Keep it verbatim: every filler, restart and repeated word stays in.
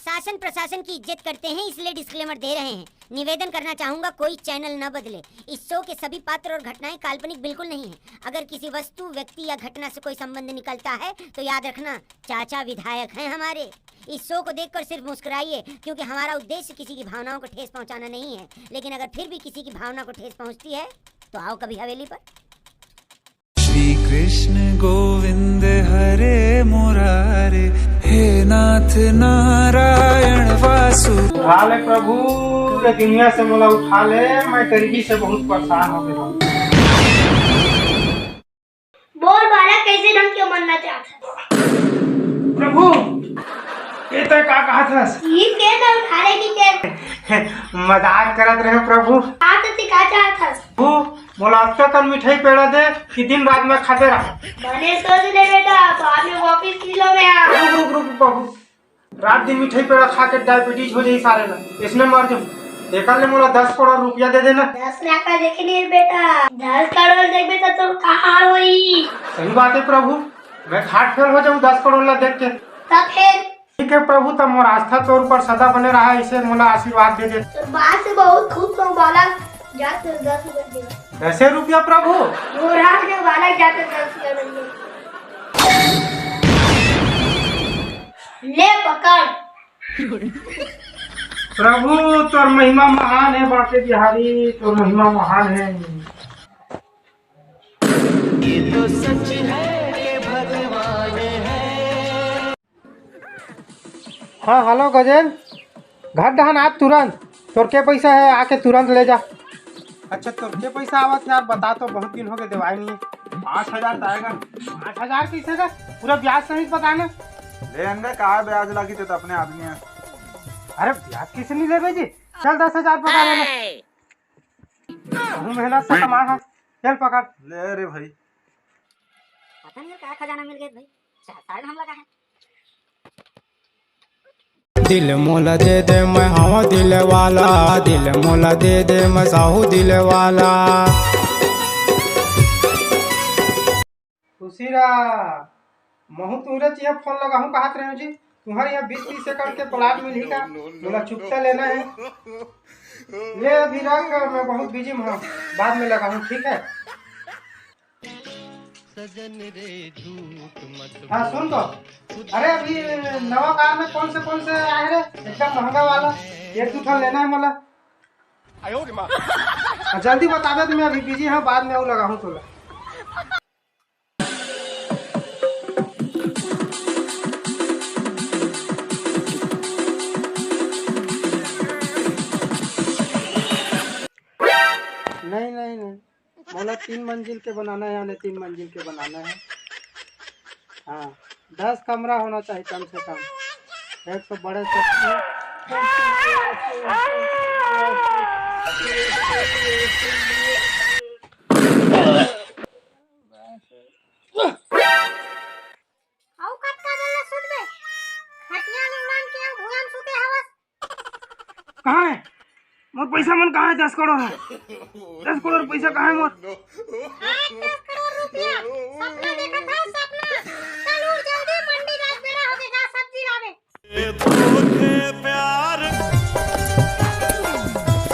शासन प्रशासन की इज्जत करते हैं, इसलिए डिस्क्लेमर दे रहे हैं। निवेदन करना चाहूंगा, कोई चैनल न बदले। इस शो के सभी पात्र और घटनाएं काल्पनिक बिल्कुल नहीं है। अगर किसी वस्तु, व्यक्ति या घटना से कोई संबंध निकलता है तो याद रखना, चाचा विधायक हैं हमारे। इस शो को देखकर सिर्फ मुस्कुराइए, क्योंकि हमारा उद्देश्य किसी की भावनाओं को ठेस पहुंचाना नहीं है। लेकिन अगर फिर भी किसी की भावना को ठेस पहुंचती है तो आओ कभी हवेली पर। श्री कृष्ण गोविंद हरे मुरारे, हे नाथ नारायण वासु। उठा ले प्रभु, ये दुनिया से मोला उठा ले, मैं गरीबी से बहुत परेशान हो गया हूँ। बोल बालक, कैसे ढंग के मरना चाहत हस? प्रभु, ये तो का कहत हस? ये के ना उठा ले कि के? मजाक करत रहे प्रभु। आप तो का चाहत हस? प्रभु, मोला अतका कन मिठाई पेड़ा दे कि दिन रात में खाते रहा। बने सोच ले बेटा, बाद में वापिस किलो में आ। रुक, रुक, रुक, प्रभु। रात दिन मिठाई पेड़ा खा के डायबिटीज हो जाई सारे ला, इसने मर जाऊं। एकर ले मोला दस करोड़ रुपया दे देना। दस लाख का देखे नहीं बेटा, दस करोड़ देखबे तो तोर का हाल होई। सही बात है प्रभु, मैं हार्ट फेल हो जाऊं दस करोड़ ला देख के। तब फिर? ठीक है प्रभु, तब मोर आस्था तोर ऊपर सदा बने रहा, इसे मोला आशीर्वाद दे दे। तोर बात से बहुत खुश हूँ बालक, जा तोर दस रुपया दे। दसे रुपया प्रभु? मोर हाथ में बालक, जा तोर दस रुपया दे। ले पकड़। प्रभु तोर महिमा महान है, बांके बिहारी तोर महिमा महान है। हाँ, हेलो गजेन, घर डहन आ तुरंत, तोर के पैसा है आके तुरंत ले जा। अच्छा, तोर के पैसा आवत है यार, बता तो, बहुत दिन हो गए देवाई नहीं है। पाँच हजार तो आएगा। पाँच हजार कैसे का? पूरा ब्याज सहित बताना। ले अंदर, कहाँ ब्याज लगी तो अपने आदमी है। अरे ब्याज कैसे नहीं लेबे जी? चल दस हजार पकड़ ले। बहुत मेहनत से कमा है। चल पकड़। ले रे भाई। पता नहीं यार, क्या खजाना मिल गया भाई। सा-, शायद हम लगा है। दिल मोला दे दे, मैं हवा दिल वाला, दिल मोला दे दे, मैं साहू दिल वाला। खुशी रा, महू तुहरे चिया फोन लगाहूँ कहत रहे जी। तुम्हारे यहाँ बीस तीस एकड़ के प्लाट मिलही का? मोला चुकता लेना है। ले अभी रख, मैं बहुत बिजी हूँ, बाद में लगाहूँ, ठीक है? हाँ सुन तो, अरे अभी नवा कार में कौन से कौन से आए रे, एकदम महंगा वाला, एक दो ठन लेना है मोला। हाँ, जल्दी बताबे तो मैं अभी बिजी हूँ, बाद में अउ लगाहूँ तोला। नहीं नहीं नहीं, मोला तीन मंजिल के बनाना है, यानी तीन मंजिल के बनाना है। हाँ, दस कमरा होना चाहिए कम से कम, एक तो बड़े से। अउ कतका बेर ले सुतबे? खटिया ल मांग के अउ भुइयां म सुते हवस। कहाँ है मोर पैसा मन? कहाँ है दस करोड़ है? दस करोड़ पैसा कहाँ है मोर? अरे दस करोड़ रुपया, सपना देखत हस सपना। चल उठ जल्दी, मंडी जाए बेरा हो गे, जा सब्जी लावे।